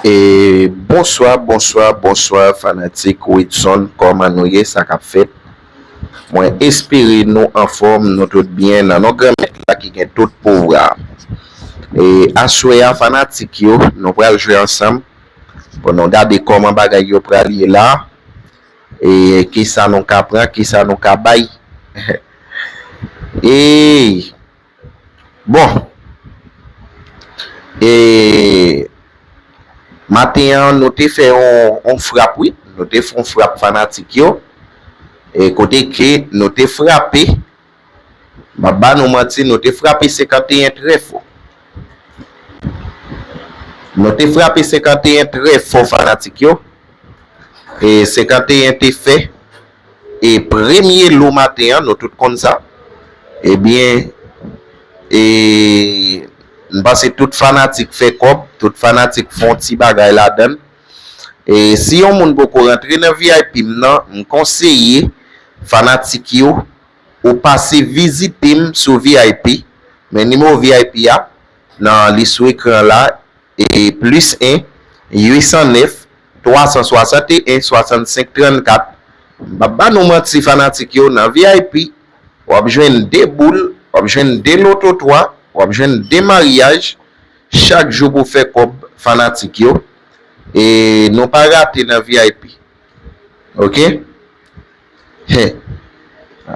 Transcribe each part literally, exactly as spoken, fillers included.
E bonswa, bonswa, bonswa, fanatik Widson, kòman nou ye, sa k ap fèt? Mwen espere nou anfòm, nou tout byen nan non Granmèt la ki gen tout pouvwa. E aswè a, fanatik yo, nou pral jwe ansanm pou nou gade kòman bagay yo pral ye la. E kisa nou ka pran, kisa nou ka bay. E Bon. E maten an, nou te fè yon, yon frap, wi. Nou te fè yon frap, fanatik yo. E kote ke nou te frape, m ap ba nou manti, nou te frape senkanteyen trè fò. Nou te frape senkanteyen trè fò, fanatik yo. E senkanteyen te fè e premye lo maten an, nou tout konn sa. Ebyen, e m panse tout fanatik fè kòb, tout fanatik fè yon ti bagay ladan l. E si yon moun poko rantre nan V I P m nan, m konseye fanatik yo ou pase vizite m sou V I P. Men nimewo V I P a, nan li sou ekran la, e plis en, uit san nèf, twa san swasanteyen, swasannsenk trannkat. M p ap ba nou manti, fanatik yo, nan V I P, w ap jwenn de boul, w ap jwenn de loto twa, w ap jwenn de maryaj, chak jou pou fè kòb, fanatik yo. E nou pa rate nan V I P. Oke? Hen.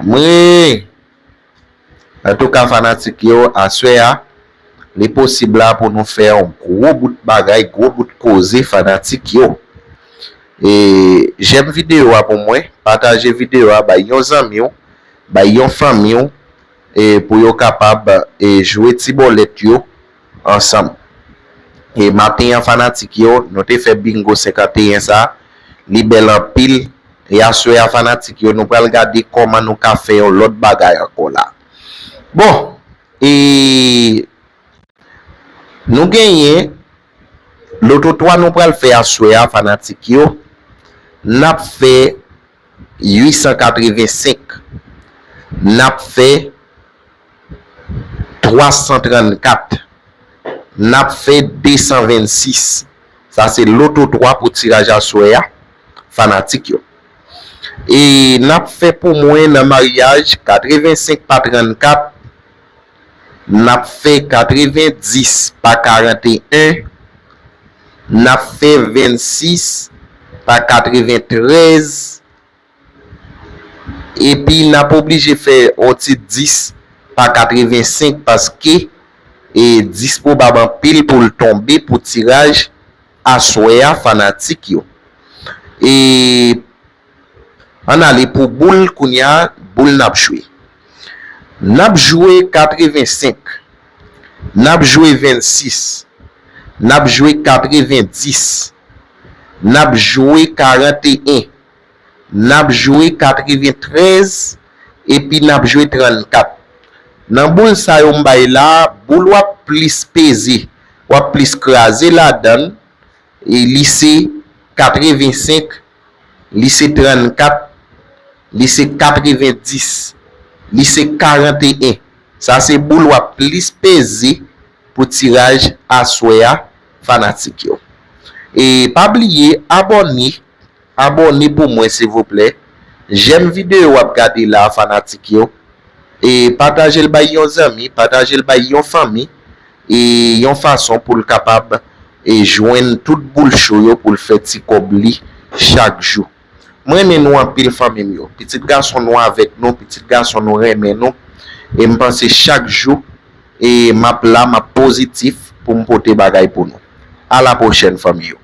Mwen, Antouka, fanatik yo, aswè a, li posib la pou nou fè yon gwo bout bagay, gwo bout koze, fanatik yo. E jèm videyo a pou mwen, pataje videyo a, bay yon zanmi w, bay yon fanmi w, e pou yo kapab, e jwe ti bòlèt yo ansanm. E maten an, fanatik yo, nou te fè bingo senkanteyen sa, li bèl anpil. E aswè a, fanatik yo, nou pral gade kòman nou ka fè yon lòt bagay ankò la. Bon, e nou genyen loto twa nou pral fè aswè a, fanatik yo. N ap fè uit san katrevensenk. N ap fè twa san trannkat. N ap fè de san vennsis. Sa se loto twa pou tiraj aswè a, fanatik yo. E n ap fè pou mwen nan maryaj katrevensenk pa trannkat. N ap fè katrevendis pa karanteyen. N ap fè vennsis pa katreventrèz. Epi n ap oblije fè yon ti dis pa katrevensenk paske e dis pwobab anpil pou l tonbe pou tiraj aswè a, fanatik yo. E ann ale pou boul kounye a, boul n ap jwe. N ap jwe katrevensenk, n ap jwe vennsis, n ap jwe katrevendis, n ap jwe karanteyen, n ap jwe katreventrèz, epi n ap jwe trannkat. Nan boul sa yo m bay la, boul w ap plis peze, w ap plis kraze ladan l, e li se katrevensenk, li se trannkat, li se katrevendis, li se karanteyen. Sa se boul w ap plis peze pou tiraj aswè a, fanatik yo. E pa bliye abòne, abòne pou mwen, silvouplè. Jèm videyo w ap gade la, fanatik yo. E pataje l bay yon zanmi, pataje l bay yon fanmi, e yon fason pou l kapab e jwenn tout boul cho yo pou l fè ti kòb li chak jou. Mwen renmen nou anpil, fanmi m yo. Pitit gason nou avèk nou, pitit gason nou renmen nou. E m panse chak jou, e m ap la, m ap pozitif pou m pote bagay pou nou. A la pwochèn, fanmi yo.